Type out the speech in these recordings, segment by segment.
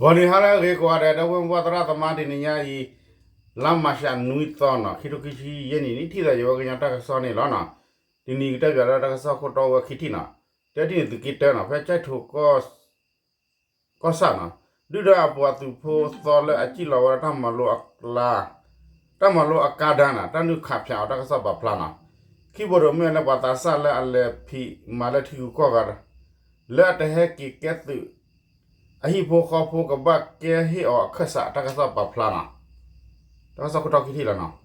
ဂီၤနံၤဟါလၢအဂ့ၤကိးဂၤဒဲး ဒီပုၢ်ဝဲၢ်သရၣ်သမါ တနံၤညါအံၤ လါမၢ်ၡးနွံသီနီၤ ခံထိခံဆံယဲၢ်နံၣ် နံၣ်ထံၣ်သးယဝဲကညီတၢ်ကစီၣ်န့ၣ်လီၤနီၤ. တနံၤကတဲပၠးဒီးတၢ်ကစီၣ်ခိၣ်တီဝဲခံထံၣ်နီၤ. တဲထံၣ်န့ၣ်သုးက့တၢနီၤ ဖဲကၠဲၣ်ထိၣ်ကီၢ် ကီၢ်ဆၣ်နီၤ ဒုၣ်ဒါအပှၤသုးဖိသီလၢအစံၣ်လီၤဝဲဒၣ်တၢ်မၤလိအကျါ တၢ်မၤလိအကါဒါနီၤ တၢ်နုာ်ခးဖၠးအီၤတၢ်ကစီၣ်ပာ်ဖျါနီၤ. ခံဘိးဒီးမ့ၢ်လၢပှၤသးစၢ်လၢအလဲၤဖံးမၤလၢထံဂုၤကီၢ်ဂၤ လၢအတဟဲက့ၤကဲသုး အဟံၣ်ဖိဃီဖိကဘၣ်ကဲဟ့ၣ်အီၤအခၢၣ်စးတၢ်ကစီၣ်ပာ်ဖျါနီၤ. တၢ်ကစီၣ်ခိၣ်တီခံထံၣ်လီၤနီၤ.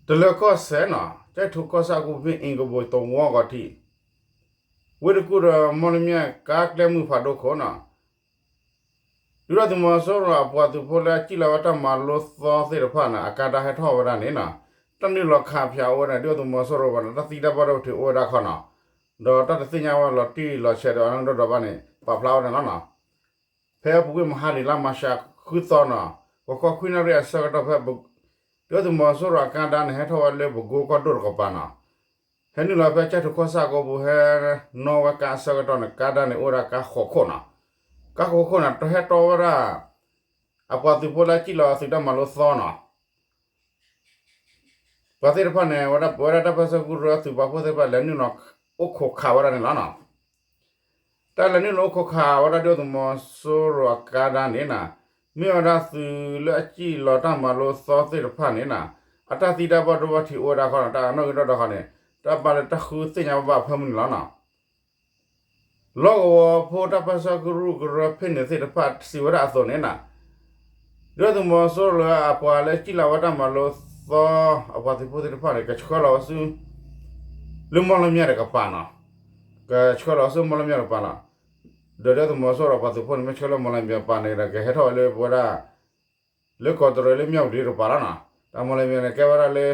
တလၢၤကီၢ်စဲၣ်နီၤ ကၠဲၣ်ထိၣ်ကီၢ်ဆၣ်အကူၣ်ဖ့ၣ်အ့ကဘိးသဝီဂီၤထံး ဝ့ၢ်တကူၣ်ဒီးမီၣ်လမၠဲၣ် ကါကျဲမုၢ်ဖးဒိၣ်ခိၣ်နီၤ ဒုၣ်ဒါသုးမီၤစိရိၤအပှၤသုးဖိလၢအစံၣ်လီၤဝဲတၢ်မၤလိသီသ့ၣ်တဖၣ်န့ၣ် အကါဒါဟဲထီၣ်ဝဲဒၣ်န့ၣ်နီၤ တၢ်နုာ်လီၤခးဖၠးအိၣ်ဝဲဒၣ် ဒုၣ်ဒါသုးမီၤစိရိၤဘၣ်န့ၣ် တၢ်သံတၢ်ဘၣ်ဒိၣ်ထံးအိၣ်ဝဲဒၣ်ခီနီၤ ဒီးတၢ်တသ့ၣ်ညါဝဲလီၤတံၢ်လီၤဆဲးဒီးအနီၢ်ကဒီးဘၣ်န့ၣ် ပာ်ဖျါဝဲဒၣ်လီၤနီၤ. ဖဲအပူၤကွံာ်မဟါန့ၣ် လါမၢ်ၡးဃုသီနီၤ ဂီၤခီခွံနၣ်ရံၣ်အဆၢကတီၢ်ဖဲ ဒုၣ်ဒါသုးမီၤစိရိၤအကါဒါန့ၣ် ဟဲထီၣ်ဝဲလၢပကိကီၢ်ဒိၣ်တကပၤနီၤ ဟဲနုာ်လီၤဖဲကၠဲၣ်ထိၣ်ကီၢ်ဆၣ်ကိပူၤ ဟဲနီၣ်ဝဲကါအဆၢကတီၢ်န့ၣ် ကါဒါန့ၣ်အိၣ်ဝဲဒၣ်ကါဃိးခိၣ်နီၤ. ကါဃိးခိၣ်န့ၣ် တဟဲတီဝဲဒၣ် အပှၤသုးဖိလၢအစံၣ်လီၤသုးတၢ်မၤလိသီနီၤ ပှၤသ့ၣ်တဖၣ်န့ၣ် ဝဲဒၣ်တၢ်ပၢဆှၢကရၢသုးပာ်ဖှိၣ်သ့ၣ်တဖၣ် လဲၤနုာ်လီၤအိၣ်ခိးခးဝဲဒၣ်န့ၣ်လီၤနီၤ. တၢ်လဲၤနုာ်လီၤအိၣ်ခိးခးဝဲဒၣ်ဒုၣ်ဒါသုးမီၤစိရိၤအကါဒါန့ၣ်နီၤ မ့ၢ်ဝဲဒၣ်သုးလၢအစံၣ်လီၤတၢ်မၤလိသီသ့ၣ်တဖၣ်န့ၣ်နီၤ အတၢ်သံတၢ်ဘၣ်ဒိဘၣ်ထံးအိၣ်ဝဲဒၣ်ခီနီၤ တၢ်အနီၢ်ကဒီးခီန့ၣ် တၢ်ဘၣ်လၢတၢ်ဃုသ့ၣ်ညါဘၣ်ဘၣ်ဖၢမုၢ်န့ၣ်လီၤနီၤ. လီၢ်ကဝီၤဖိတၢ်ပၢဆှၢကရူၢ်ကရၢဖဲန့ၣ်သ့ၣ်တဖၣ်စံးဝဲဒၣ်အသိးန့ၣ်နီၤ ဒုၣ်ဒါသုးမီၤစိရိၤလၢအပှၤလၢစံၣ်လီၤဝဲတၢ်မၤလိသီ အပှၤသုးဖိသ့ၣ်တဖၣ်န့ၣ် ကဆှၢလီၤဝဲဆူ လၢမီၣ်လမၠဲၣ်တကပၤနီၤ ကဆှၢလီၤဆူမီၣ်လမၠဲၣ်တကပၤနီၤ ဒီးဒုၣ်ဒါသုးမီၤစိရိၤအပှၤသုးဖိန့ၣ် မ့ၢ်ဆှၢလၢမီၣ်လမၠဲၣ်တကပၤန့ၣ်ဒီး ကဟဲထီၣ်ဝဲလၢပဝဲဒၣ် လၢကီၢ်တရံးလၢမၠၣ်ဝတံၤတကပၤလီၤနီၤ တၢ်မီၣ်လမၠဲၣ်န့ၣ် ကဲဝဲဒၣ်လၢ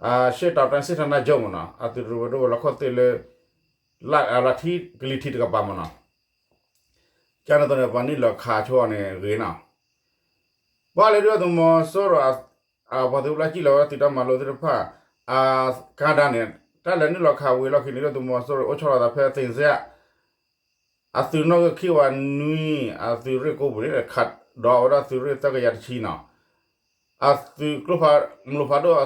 အရှေ့တောင်တိုင်းစစ်ဌာနချုပ်မ့ၢ်နီၤ အသုးတရံးဝဲဒိၣ်ဝဲလီၢ်ခိၣ်သ့ၣ်လၢ လၢလီၤထံကလံၤထံးတကပၤမ့ၢ်နီၤ ကန့ၣ်အသိးန့ၣ် ပှၤနုာ်လီၤခးဆိအီၤန့ၣ်ဂ့ၤနီၤ ဘၣ်လၢဒုၣ်ဒါသုးမီၤစိရိၤ အပှၤသုးဖိလၢစံၣ်လီၤဝဲဒၣ်သုးတၢ်မၤလိသ့ၣ်တဖၣ် အကါဒါန့ၣ် တၢ်လဲၤနုာ်လီၤခးဝံၤလီၢ်ခံန့ၣ် ဒုၣ်ဒါသုးမီၤစိရိၤအိၣ်ဆီလီၤသးဖဲသ့ၣ်စဲး အသုးနီၣ်ဂံၢ်ခံဝးနွံ အသုးရ့ၣ်ကိးပူၤန့ၣ် ခးဒီးဝဲဒၣ်သုးရ့ၣ်သၢကယၤတဆံနီၤ အသုးကျိဖး မလိၤဖးဒိၣ်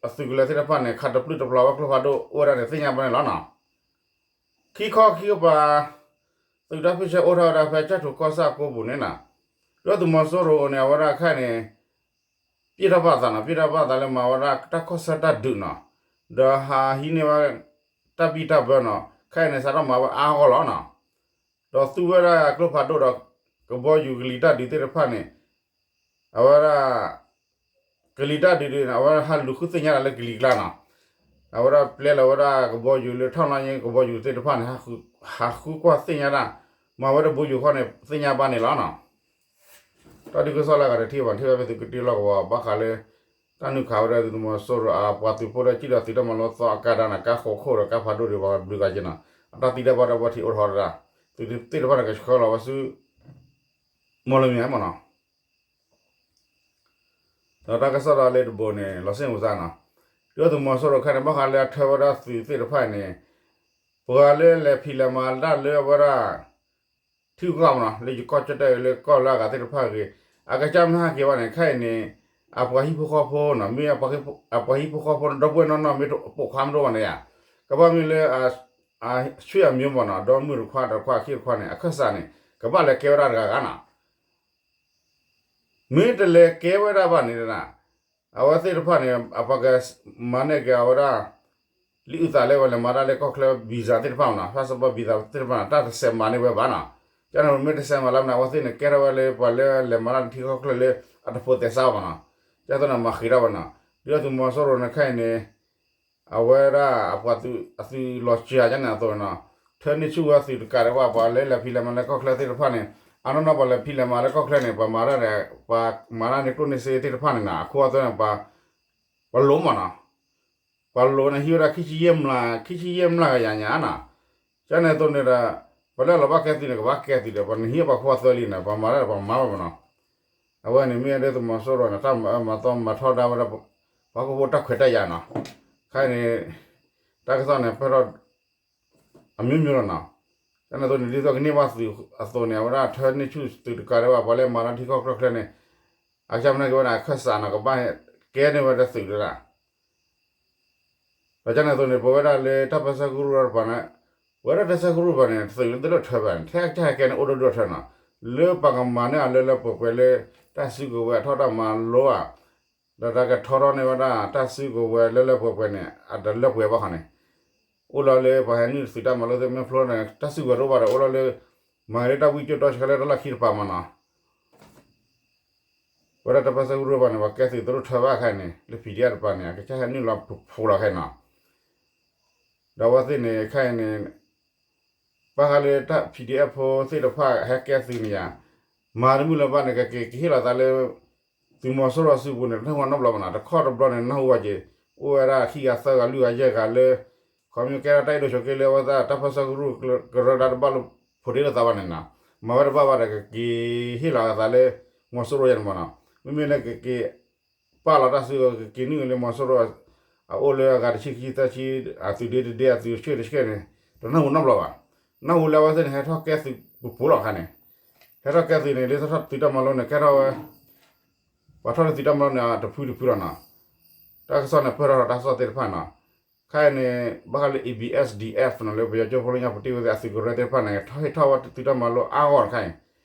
အသုးကလၢၤသ့ၣ်တဖၣ်န့ၣ် ခးတပျုၢ်တပျီၤဝဲကျိဖးဒိၣ်အိၣ်ဝဲဒၣ်န့ၣ် သ့ၣ်ညါဘၣ်န့ၣ်လီၤနီၤ. ခံခီခံကပၤ သုးတၢ်ဖုၣ်ဆၢအိၣ်ထီၣ်ဝဲဒၣ်ဖဲကၠဲၣ်ထိၣ်ကီၢ်ဆၣ်ကိးပူၤန့ၣ်နီၤ ဒုၣ်ဒါသုးမီၤစိရိၤန့ၣ် အဝဲဒၣ်ခဲအံၤန့ၣ် ပျဲၢ်ထီၣ်ဘၣ်သးနီၤ ပျဲၢ်ထီၣ်ဘၣ်သးလၢမၤဝဲဒၣ်တၢ်ခီၣ်ဆၢတၢ်ဒုးနီၤ ဒီးဟးဟံးန့ၢ်ဝဲ တၢ်ဘံၣ်တၢ်ဘၢနီၤ ခဲအံၤန့ၣ် စးထီၣ်မၤဝဲအါဂီၢ်လီၤနီၤ ဒီးသူဝဲဒၣ်ကျိဖးဒိၣ်ဒီး ကဘီယူၤကလံၤတၢ်ဒုးသ့ၣ်တဖၣ်န့ၣ် အဝဲဒၣ် ကလံၤတၢ်ဒုးဒုးန့ၣ် အဝဲဒၣ်ဟးလူၤဃုသ့ၣ်ညါတၢ်လၢကလံၤကျါနီၤ အဝဲဒၣ်ပျဲလီၤဝဲဒၣ်ကဘီယူၤလၢ ထောက်လှမ်းရေး ကဘီယူၤသ့ၣ်တဖၣ်န့ၣ် ဟးဃုကွၢ်သ့ၣ်ညါတၢ် မၤဝဲဒၣ်ဘိယူၤခီန့ၣ် သ့ၣ်ညါဘၣ်န့ၣ်လီၤနီၤ. တၢ်ဒုးကစီၣ်လၢအဂၤတထံၣ်ဘၣ် ထံၣ်ဘၣ်ဖဲသုးက့တၢလီၢ်ကဝီၤ ဘၣ်ဃးလၢ တၢ်နုာ်ခးဝဲဒၣ်သုးမီၤစိရိၤ အပှၤသုးဖိလၢစံၣ်ဒီးသုးတၢ်မၤလိသီအကါဒါန့ၣ် ကါဃိးခိၣ်ဒီးကါဖးဒိၣ်ဒံး ပှၤဘျုးဂၤက့နီၤ အတၢ်သံတၢ်ဘၣ်ဒိဘၣ်ထံးအိၣ်ထီၣ်ဝဲဒၣ် သုးသ့ၣ်တဖၣ်န့ၣ် ကဆှၢလီၤဝဲဆူ မီၣ်လမၠဲၣ်မ့ၢ်နီၤ ဒီးတၢ်ကစီၣ်ဒီးလၢတဘိန့ၣ် လီၤစ့ၣ်မုၢ်သးနီၤ ဒုၣ်ဒါသုးမီၤစိရိၤခဲအံၤန့ၣ် ဘၣ်ဃးလၢအထၢဝဲဒၣ်သုးသ့ၣ်တဖၣ်န့ၣ် ပှၤလၢလဲၤဖံးလဲၤမၤတၢ်လၢအဝဲဒၣ် ထံဂုၤကီၢ်မ့ၢ်နီၤ လၢယကီၢ်ကၠီၣ်တဲၣ်လၢကီၢ်လၢအဂၤသ့ၣ်တဖၣ်ဂ့ၤ အကစၢ်မ့ၢ်ဟဲက့ၤဘၣ်န့ၣ် ခဲအံၤန့ၣ် အပှၤဟံၣ်ဖိဃီဖိနီၤ မ့ၢ်အပှၤဟံၣ်ဖိဃီဖိန့ၣ် ဒီပုၢ်ဝဲၢ်နီၢ်နီၢ်မ့ၢ်ပိာ်ခွါမ့ၢ်တအိၣ်ဘၣ်န့ၣ်ဧါ ကဘၣ်မ့ၢ်လၢ ဆွေမျိုးမ့ၢ်နီၤ ဒီမုၣ်တခွါဒီးခွါခံတခွါန့ၣ် အခၢၣ်စးန့ၣ် ကဘၣ်လဲၤကဲဝဲဒၣ်တဂၤဂၤနီၤ မ့ၢ်တလဲၤကဲဝဲဒၣ်ဘၣ်န့ၣ် အဝဲသ့ၣ်တဖၣ်န့ၣ် အပှၤကမၤန့ၢ်က့ၤအဝဲဒၣ် လံာ်အုၣ်သးလၢပှၤလဲၤမၤတၢ်လၢကီၢ်ချၢ visa သ့ၣ်တဖၣ်မ့ၢ်နီၤ passport visa သ့ၣ်တဖၣ်န့ၣ် တၢ်တဆဲးမၤန့ၢ်ဝဲဘၣ်နီၤ ကန့ၣ်မ့ၢ်တဆဲးမၤလၢမ့ၢ်န့ၣ် အဝဲသ့ၣ်န့ၣ် ကဲထီၣ်ဝဲလၢပှၤလၢလဲၤမၤတၢ်လၢထံကီၢ်ချၢလၢ အတဖိးသဲးစးဘၣ်နီၤ ကသိးန့ၣ် မၤဃံးထီၣ်ဝဲနီၤ ဒုၣ်ဒါသုးမီၤစိရိၤန့ၣ်ခဲအံၤန့ၣ် အဝဲဒၣ်အပှၤသုး အသုးလီၤစှၤယါန့ၣ်အသိးနီၤ ထၢန့ၢ်ဆူၣ်ဝဲသုးတကးဒံးဘၣ် ပှၤလၢလဲၤဖံးလဲၤမၤလၢကီၢ်ချၢသ့ၣ်တဖၣ်န့ၣ် အနီၢ်နီၢ်ပှၤလဲၤဖံးလဲၤမၤလၢကီၢ်ချၢန့ၣ် ပှၤမၤတၢ်န့ၣ် ပှၤမၤတၢ်န့ၣ်ကျိၣ်န့ၢ်စ့သ့ၣ်တဖၣ်န့ၣ်နီၤ အခိအသွဲန့ၣ် ပှၤလိၤမ့ၢ်နီၤ ပှၤလိၤန့ၣ်ဟံးဝဲဒၣ်ခံဆံယဲၢ်မျး ခံဆံယဲၢ်မျးကယၤညါနီၤ ကန့ၣ်အသိးန့ၣ်ဒီး ပှၤလၢအလီၤဘၣ်ကဲသုးန့ၣ် ကဘၣ်ကဲသုးဒီး ပှၤန့ၣ်ဟံးပှၤခိအသွဲလံန့ၣ် ပှၤမၤတၢ်ဒီးပှၤမၤဘၣ်မ့ၢ်နီၤ အဝဲန့ၣ်မ့ၢ်ဒုၣ်ဒါသုးမီၤစိရိၤန့ၣ် တၢ်မၤအၢမၤသီမၤထီဒါဝဲဒၣ် ပှၤဟီၣ်ခိၣ်ဖိတၢ်ခွဲးတၢ်ယာ်နီၤ ခဲအံၤန့ၣ် တၢ်ကစီၣ်န့ၣ် ပၢၢ်ထီၣ် အမျိုးမျိုးလီၤနီၤ. ကန့ၣ်အသိးန့ၣ် ဒ်သိးကန့ၢ်ဘၣ်သုးအသိးန့ၣ် အဝဲဒၣ်ထၢန့ၢ်ဆူၣ်သုးတကးဒံးဘၣ် ပှၤလၢမၤလီၤထံကီၢ်ချၢချၢန့ၣ် အကစၢ်မနုၤက့ၤဝဲဒၣ်အခၢၣ်စးနီၤ ကဘၣ်ကဲန့ၢ်ဝဲဒၣ်သုးလၢဒၣ် ဒီးကန့ၣ်အသိးန့ၣ် ပဝဲဒၣ်လၢတၢ်ပၢဆှၢကရူၢ်တပၤန့ၣ် ပဝဲဒၣ်တၢ်ပၢဆှၢကရူၢ်တပၤန့ၣ် သုးလၢတလိၣ်ထၢဘၣ်န့ၣ် ထဲကစၢ်ဟဲကဲန့ၢ်အိၣ်ဒိၣ်ဒိၣ်ထၢနီၤ. လၢပှၤကမၤန့ၢ်အီၤလၢလၢပှဲၤပှဲၤလၢ တၢ်စုကဝဲၤအထီၣ်တၢ်မၤလိဧါ ဒီးတၢ်ကထီထီၣ်န့ၢ်ဝဲဒၣ်တၢ်စုကဝဲၤလၢလၢပှဲၤပှဲၤန့ၣ် အတလၢပှဲၤဘၣ်ဃီန့ၣ် အိၣ်လီၤလၢပှၤဟဲနုာ်သုးတၢ်မၤလိသ့ၣ်မ့ၢ်ဖျိန့ၣ် တၢ်စုကဝဲၤတအိၣ်ဘၣ်ဒီး အိၣ်လီၤလၢ မၤလၢတၢ်ဝံကၠိၣ်တီဆှၢလၢတၢ်လီၢ်ခံတပၤမးနီၤ. ဝဲဒၣ်တၢ်ပၢဆှၢကရူၢ်တပၤန့ၣ် ပှၤကဲသုးတလိၣ်ထၢဘၣ်ခဲအံၤန့ၣ် လၢ PDF တပၤန့ၣ် အကစၢ်ဟဲနုာ်လီၤဖှိၣ်လီၤခဲအံၤနီၤ. ဒီးအဝဲသ့ၣ်န့ၣ် ခဲအံၤန့ၣ် ဘၣ်ဃးလၢတၢ် PDF ဖိသ့ၣ်တဖၣ်ဟဲကဲသုးန့ၣ်ယါ မၤတမုာ်လၢၤဘၣ်န့ၣ် ကက့ၤကဟ့ၣ်လီၤသးလၢ သုးမီၤစိရိၤအစုပူၤန့ၣ် တနၢ်ဟူနီတဘျီဘၣ်နီၤ. တခီတဘျီန့ၣ် နၢ်ဟူဝဲက့ၤ အိၣ်ဝဲဒၣ်ခံဂၤသၢဂၤလွံၢ်ဂၤယဲၢ်ဂၤလၢ ခီဖျိကဲထီၣ်တၢ်အဲၣ်ဒိးဆိးက့လၢအဝဲသ့ၣ်တၢ်ပၢဆှၢကရူၢ်ကရၢဒၣ်တဘၣ်လၢ ဖိးတ့ၢ်လိာ်သးဘၣ်န့ၣ်နီၤ. မၤဝဲတဘၣ်ဘၣ်ဒီး ကက့ၤဟ့ၣ်လီၤအသးလၢ မီၤစိရိၤယဲန့ၣ်မးနီၤ. မ့မ့ၢ်လၢကက့ၤ ပာ်လီၤတၢ်စုကဝဲၤ ကက့ၤနုာ်လၢမီၤစိရိၤ အအိၣ်လၢအဂၤတဆံခံသၢဆံ အသုးဒ့တဒ့ အသုးဆှၢတဆှၢန့ၣ် တနၢ်ဟူနီတဘျီဘၣ်. နၢ်ဟူလၢအဝဲသ့ၣ်န့ၣ် ဟဲထီၣ်ကဲသုးပူၤပူၤလီၤခါန့ၣ် ဟဲထီၣ်ကဲသုးန့ၣ် လၢထီၣ်သုးတၢ်မၤလိန့ၣ် ကဲထီၣ်ဝဲ ပှၤထီၣ်လၢသုးတၢ်မၤလိန့ၣ် တဖုတဖုလီၤနီၤ. တၢ်ကစီၣ်န့ၣ် ပၢၢ်ထီၣ်တၢ်ကစီၣ်သ့ၣ်တဖၣ်နီၤ. ခဲအံၤန့ၣ် ဘၣ်ဃးလၢ A B S D F နီၤ လၢပယီၤကၠိဖိလၢညါပတ့ၢ်ဝဲသ့ၣ်အသုးကရၢသ့ၣ်တဖၣ်န့ၣ် ထီၣ်ဟ့ၣ်ထီၣ်ဝဲသုးတၢ်မၤလိအါဂီၢ်တခါအံၤ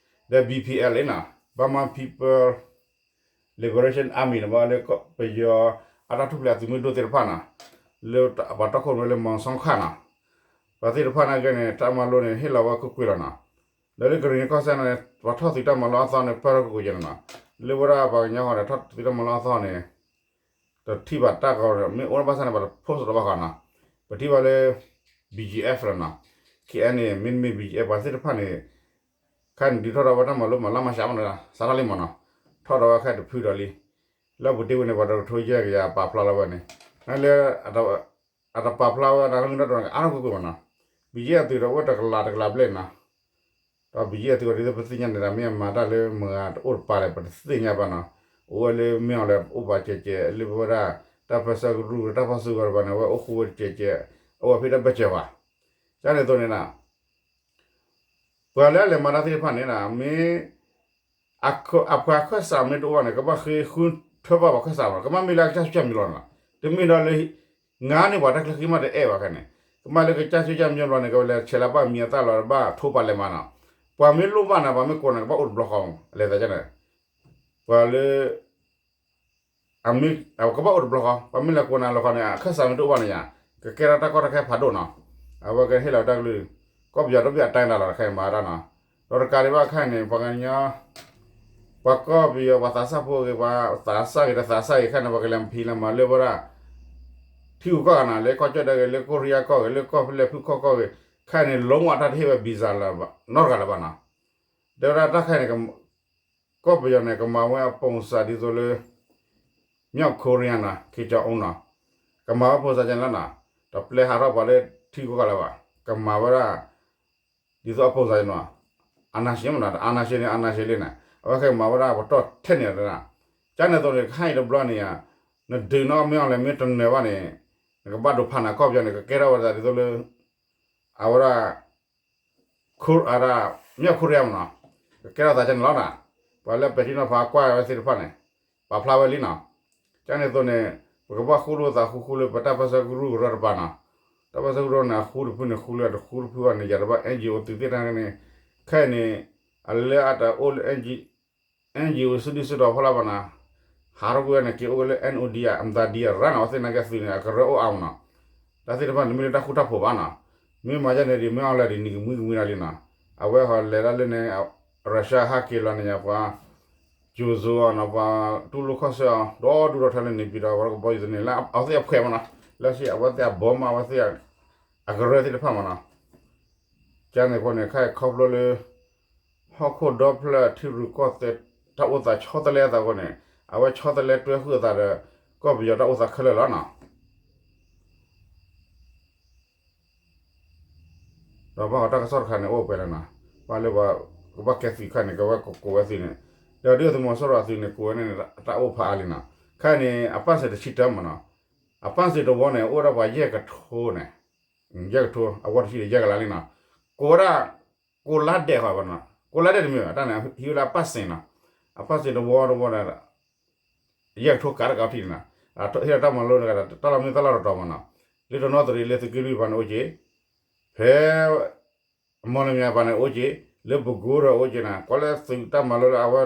ဒီး B P L A နီၤ Burma People Liberation Army န့ၣ် ဘၣ်လၢပယီၤအတၢ်ထူၣ်ဖျဲးအသုးမုၢ်ဒိၣ်သ့ၣ်တဖၣ်နီၤ လၢပှၤတီခိၣ်ရိၣ်မဲလၢ မီၤစီခၣ်နီၤ ပှၤသ့ၣ်တဖၣ်န့ၣ်ကဲန့ၣ် တၢ်မၤလိန့ၣ် ဟ့ၣ်လီၤဝဲကွ့ၢ်ကွ့ၢ်လီၤနီၤ. ဒီးလၢကရံၣ်နံၤကီၢ်စဲၣ်န့ၣ် ပှၤထီၣ်သုးတၢ်မၤလိအသီန့ၣ် ပၢၢ်ထီၣ်ကွ့ၢ်ကွ့ၢ်ယဲန့ၣ်နီၤ. လၢဝဲဒၣ်ပှၤကညီဃီဒီး ထီၣ်သုးတၢ်မၤလိအသီန့ၣ် တထံၣ်ဘၣ်တၢ်ကီဒီး မ့ၢ်အိၣ်ဘၣ်ဆၣ်န့ၣ် ပှၤတ post ဒီးဘၣ်ဃီနီၤ. ပထံၣ်ဘၣ်လၢ B G F လီၤနီၤ K N A မ့တမ့ၢ် B G F ပှၤသ့ၣ်တဖၣ်န့ၣ် ခဲအံၤန့ၣ် ဒုးထီၣ်ဒီးဝဲတၢ်မၤလိမၤလၢမၤစှၤမးနီၤ စးထီၣ်လံမးနီၤ ထီၣ်ဒီးဝဲခဲအံၤတဖုဒီးလံ. လၢပူၤတ့ၢ်ဝဲန့ၣ် ပှၤတကထိယဲၢ်ကယၤပာ်ဖျါလီၤဝဲန့ၣ် နလၢ အတပာ်ဖျါဝဲဒၣ်လၢမုၢ်ဒီတနံၤ အါထီၣ်ကွ့ၢ်ကွ့ၢ်မးနီၤ. ဘံၣ်ယဲၢ်အသုးဒီး အိၣ်တကလးတကလးဘျဲၣ်နီၤ. ဒီးဘံၣ်ယဲၢ်အသုးဒီး ဒ်သိးပသ့ၣ်ညါန့ၣ်ဒီး မ့ၢ်အမၤတၢ်လၢမတၤတအိၣ်တပၤလဲၣ် ပတသ့ၣ်ညါဘၣ်နီၤ. အိၣ်ဝဲလၢမ့ၢ်အီၤလဲၣ် အိၣ်ပာ်စဲးစဲး လၢပဝဲဒၣ် တၢ်ပၢဆှၢကရူၢ် တၢ်ပၢဆှၢကရူၢ် အဝဲအိၣ်ဃူဝဲတစဲးစဲး အိၣ်ဝဲဖဲတၢ်ဘၢၣ်စၢၤဘၣ်. ကန့ၣ်အသိးန့ၣ်နီၤ ပှၤလၢအလဲၤမၤတၢ်သ့ၣ်တဖၣ်န့ၣ်နီၤ မ့ၢ် အပှၤခၢၣ်စးမ့ၢ်တအိၣ်ဘၣ်န့ၣ် ကဘၣ်ဃ့ဃုထၢဘၣ်ပှၤခၢၣ်စးမး ကမ့ၢ်လၢအကစၢ်ဆိကမိၣ်လီၤနီၤ. တမ့ၢ်ဒီးလၢ ငါန့ၣ်ပှၤတၢ်ချၢဃ့မးတအဲၣ်ဘၣ်ခဲန့ၣ် ကမ့ၢ်လၢကစၢ်ဆိကမိၣ်လီၤန့ၣ် ကလဲၤဆဲးလၢဘၣ်မံၤအသၣ်လီၤ ဘၣ်ထိပာ်လဲၤမၤနီၤ. ပှၤမ့ၢ်လိၣ်ဘၣ်နၤ ပှၤမ့ၢ်ကိးနၤ ကဘၣ်အိၣ်တဘျီဃီ လဲၤသးန့ၣ် ပှၤလၢ အမ့ၢ် ကဘၣ်အိၣ်တဘျီဃီ ပှၤမ့ၢ်လဲၤကိးနၤလီၤဃီန့ၣ် အခၢၣ်စးမ့ၢ်တအိၣ်ဘၣ်န့ၣ်ယါ ကကဲထီၣ်တၢ်ကီတၢ်ခဲဖးဒိၣ်နီၤ. အဝဲကဟ့ၣ်လီၤတၢ်ကလုၢ် ကီၢ်ပယီၤတဘ့ၣ်အတၢ်ဒၣ်လီၤတခါအံၤမၤတၢ်နီၤ. ဒီးတကးဒံးဘၣ်အခါအံၤန့ၣ် ပှၤကညီ ပှၤကီၢ်ပယီၤ ပှၤသးစၢ်ဖိဂ့ၤ ပှၤသးစၢ်ဂ့ၤ တသးစၢ်ဂ့ၤ ခဲအံၤန့ၣ် ပှၤကလဲၤဖံးလဲၤမၤလၢဝဲဒၣ် ထံဂုၤကီၢ်ဂၤနီၤ လၢကီၢ်ကၠီၣ်တဲၣ်ဂ့ၤ လၢကီၢ်ရံယါကီၢ်ဂ့ၤ လၢကီၢ်ဖဲလဲၣ်ဖုခီၣ်ကီၢ်ဂ့ၤ ခဲအံၤန့ၣ် လုံးဝတၢ်တဟ့ၣ်ဝဲ visa နီတဂၤလၢၤဘၣ်နီၤ. တဲဝဲဒၣ်တၢ်ခဲအံၤန့ၣ် ကီၢ်ပယီၤန့ၣ် ကမၤဝဲအပုံစံဒ်သိးလၢ မြောက်ကိုရီးယားနီၤ Kim Jong Unနီၤ ကမၤဝဲ ပုံစံ ကန့ၣ်လီၤနီၤ. တပျဲဟးထီၣ်ပှၤလၢထံဂုၤကီၢ်ဂၤလၢၤဘၣ် ကမၤဝဲဒၣ် ဒ်သိးအ ပုံစံ နီၤ အာဏာရှင်မးနီၤ အာဏာရှင်န့ၣ် အာဏာရှင်လံန့ၣ် အဝဲခဲအံၤမၤဝဲဒၣ်ပတီၢ်ထဲန့ၣ်တဒၣ်. ကန့ၣ်အသိးန့ၣ် ခဲအံၤတဘျီန့ၣ်ယါ နဒုးနီၣ်မ့ၢ်အီၤလဲၣ် မ့ၢ်တနၢၤဘၣ်န့ၣ် နကဘၣ်ဒိးဖးနၤ ကီၢ်ပယီၤန့ၣ် ကကဲထီၣ်ဝဲဒၣ်ဒ်သိးလၢ အဝဲဒၣ် ခိၣ်အဒၣ် မြောက်ကိုရီးယားမးနီၤ ကကဲထီၣ်သးကန့ၣ်လီၤနီၤ. ပှၤလၢပဲာ်ထံနီၤဖးကွၢ်ဝဲသ့ၣ်တဖၣ်န့ၣ် ပာ်ဖျါဝဲလံနီၤ. ကန့ၣ်အသိးန့ၣ် ပကဘၣ်ဃူလိာ်သးဃူဃူလၢပတၢ်ပၢဆှၢကရူၢ်ကရၢတပၤနီၤ. တၢ်ပၢဆှၢကရူၢ်န့ၣ် အဃူတဖုန့ၣ်ဃူလၢအတဃူတဖုဘၣ်န့ၣ် ယၤတဘၣ် N G O သုးသ့ၣ်တဖၣ်န့ၣ် ခဲအံၤန့ၣ် အလၢအတအိၣ်လၢ N G O စုဒုၣ်စုတီၤဖီလာ်ဘၣ်နီၤ. ဟးထီၣ်ကွံာ်ဝဲန့ၣ် က့ၤအိၣ်ဝဲလၢ N O D အမတၤဒံးအရၣ်နီၤ အဝဲသ့ၣ်နာ်က့သုးန့ၣ် အကရၢအိၣ်အါမးနီၤ. တၢ်သ့ၣ်တဖၣ်န့ၣ် မ့ၢ်လၢတၢ်ဃူတၢ်ဖိးဘၣ်နီၤ. မ့ၢ်မၤဒ်န့ၣ်ဒံး မ့ၢ်အီၤလဲၣ်ဒံးနံၤကမှံကမှံဒၣ်လံနီၤ. အဝဲဟီလဲၤဒၣ်လၢန့ၣ် Russia ဟးက့ၤလီၤန့ၣ်ယါပှၤ ကၠိၤစိၤအီၤနီၤ ပှၤတူၢ်လိာ်ခီၣ်ဆၢအီၤ ဒီဒူၣ်ဒီထၢလၢန့ၣ် ပံၤဒီးပှၤကဘီယူၤသန့ၣ် လၢအဝဲသ့ၣ်အဖှဲးမးနီၤ. လၢဆံအဝဲသ့ၣ်အဘီမး အဝဲသ့ၣ် အကရၢသ့ၣ်တဖၣ်မးနီၤ. ကန့ၣ်အဃိန့ၣ် ခဲအံၤခီဖျိလၢ ဟီၣ်ခိၣ်ဒီဖျၢၣ်ထံရူၢ်ကီၢ်သဲး တၢ်အိၣ်သးဆီတလဲအသးအဃိန့ၣ် အဝဲဆီတလဲတွဲဃုာ်အသးဒီး ကီၢ်ပယီၤတၢ်အိၣ်သးခဲလၢာ်လီၤနီၤ. ဒီးဘၣ်ဃးတၢ်ကစီၣ်တခါန့ၣ် အိၣ်ပှဲၤလီၤနီၤ. ဘၣ်လၢပှၤကဘၣ်ကဲသုးခါန့ၣ် ကဝဲကကိးဝဲသုးန့ၣ် ဒီးဒုၣ်ဒါသုးမီၤစိရိၤအသုးန့ၣ် ကိးဝဲန့ၣ် တၢ်အိၣ်ဖးအါလံနီၤ. ခဲအံၤန့ၣ် အပၢ်စၢၤတဆံတၢမးနီၤ. အပၣ်စ့ၣ်တဝီန့ၣ် အိၣ်ဝဲဒၣ်ပှၤယဲၢ်ကထိန့ၣ်, ယဲၢ်ကထိ အဝီတဆံဒီးယဲၢ်ကလးလံနီၤ, ကိးဝဲဒၣ် ကိးလါဒဲးဃီနီၤ, ကိးလါဒဲးတမ့ၢ်ဘၣ် တၢ်န့ၣ် ဟံးဝဲလၢအပၣ်စ့ၣ်နီၤ, အပၣ်စ့ၣ်တဝီတဝီန့ၣ် ယဲၢ်ကထိကးတကးထံၣ်န့ၣ်နီၤ, ဟ့ၣ်လီၤတၢ်မၤလိတဂၤဒီး တၢ်လီၢ်မ့ၢ်တၢ်လီၢ်တတီၤမးနီၤ, လၢတနီသရံၣ်လၢသုးက့လွံၢ်ပှၤန့ၣ်အိၣ်က့ၤ, ဖဲ အမီၢ်လမၠဲၣ်ပှၤန့ၣ်အိၣ်က့ၤ, လၢပကိဒီးအိၣ်က့ၤနီၤ, ကွၢ်လၢသုးတၢ်မၤလိလၢအဝဲ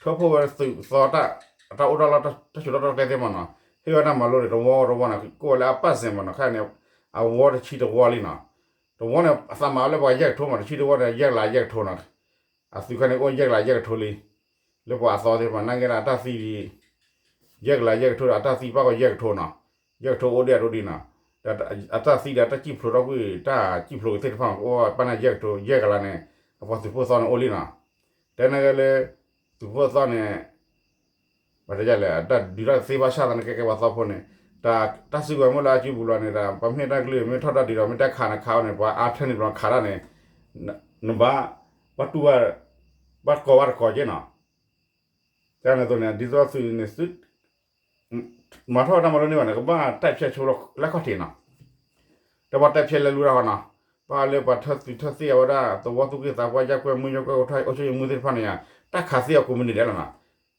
ထၢဖှိၣ်ဝဲသုးသီတၢ် အတၢ်အိၣ်တၢ်လီၢ် တၢ်ဆူးတၢ်ကျဲသ့ၣ်မးနီၤ, ဟ့ၣ်ဝဲတၢ်မၤလိန့ၣ် တဝီတဝီန့ၣ် ကိးဝဲလၢအပၣ်စ့ၣ်မးနီၤ, ခဲအံၤန့ၣ် အဝီတဆံတဝီလံနီၤ, တဝီန့ၣ် အသးမၤဝဲလၢပှၤယဲၢ်ကထိမး တဆံတဝီန့ၣ် ယဲၢ်ကလးယဲၢ်ကထိနီၤ, အသုးခါန့ၣ် အိၣ်ယဲၢ်ကလးယဲၢ်ကထိလံ, လၢပှၤအသီသ့ၣ်တဖၣ် နာ်က့ဒီးအတၢ်သံဒ် ယဲၢ်ကလးယဲၢ်ကထိဒီး အတၢ်သံပၣ်ကီးယဲၢ်ကထိနီၤ, ယဲၢ်ကထိအိၣ်ဒံးအဒိဒ်နီၤ, ဒီးအတၢ်သံဒီးတၢ်စံၣ်ဖျိးထီၣ်ကွံာ် တၢ်စံၣ်ဖျိးကသ့ၣ်တဖၣ် ကအိၣ်ပၣ်န့ၣ်ယဲၢ်ကထိ ယဲၢ်ကလးန့ၣ် အပှၤသုးဖိသီန့ၣ်အိၣ်လံနီၤ, တဲနာ်က့လၢ သုးဖိသီန့ၣ် ပတဲလဲၣ် တၢ်ဒုးတၢ်သ့ဘၣ်ဆၣ်သနာ်က့ ကဲပှၤသီဖိန့ၣ်, တၢ်စုကဝဲၤမ့ၢ်လၢအစုပူၤလီၤန့ၣ်ဒီး ပှၤမ့ၢ်တၢ်ကလုၢ် မ့ၢ်ထီၣ်တၢ်ဒုးဒီး မ့ၢ်တၢ်ခးနခးအီၤန့ၣ် ပှၤအါထဲန့ၣ် ပှၤခးတၢ်န့ၣ် နဘၣ် ဘၣ်တူၢ်ဘၣ် ဘၣ်ကိးဘၣ်တကိးက့နီၤ, တၢ်န့ၣ်အသိးန့ၣ် ဒ်သိးသုးန့ၣ် သု မၤထီၣ်တၢ်မၤလိန့ၢ်ဘၣ်န့ၣ် ကဘၣ်တၢ်ဖျဲၣ်ဆိလၢခီၣ်ထံးနီၤ, တဘၣ်တၢ်ဖျဲၣ်လၢလူတၢ်ဃီနီၤ, ဘၣ်လၢပှၤထၢသုးထၢသ့ၣ်အဝဲဒၣ် သဝီသူၣ်က့သးပှၢ် ယၢ်ကွဲၢ်မုၢ် ယၢ်ကွဲၢ်အိၣ်ထီၣ် အုပ်ချုပ်ရေးမှူးသ့ၣ်တဖၣ်န့ၣ်ယါ, တၢ်ခးသ့အီၤကိးမုၢ်နံၤဒဲးလီၤနီၤ,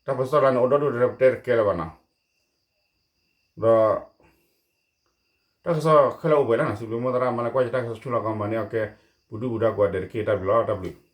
တၢ်ပစီၣ်လၢန့ၣ် အိၣ်ဒီဒူၣ်တဲတကဲလၢၤဘၣ်နီၤ, ဒီး တၢ်ကစီၣ်ခဲလၢာ်အိၣ်ပှဲၤလၢနီၤ, စံးဘျုးမိၢ်သရၣ်မၤလၢကွၢ်ယတၢ်ကစီၣ်ဆူလီၤကီးမၤန့ၢ်အီၤကဲ ပူၤဒုၣ်ပူၤဒါကိးဂၤဒဲးတက့ၢ် တၢ်ဘျုးလီၤ တၢ်ဘျုး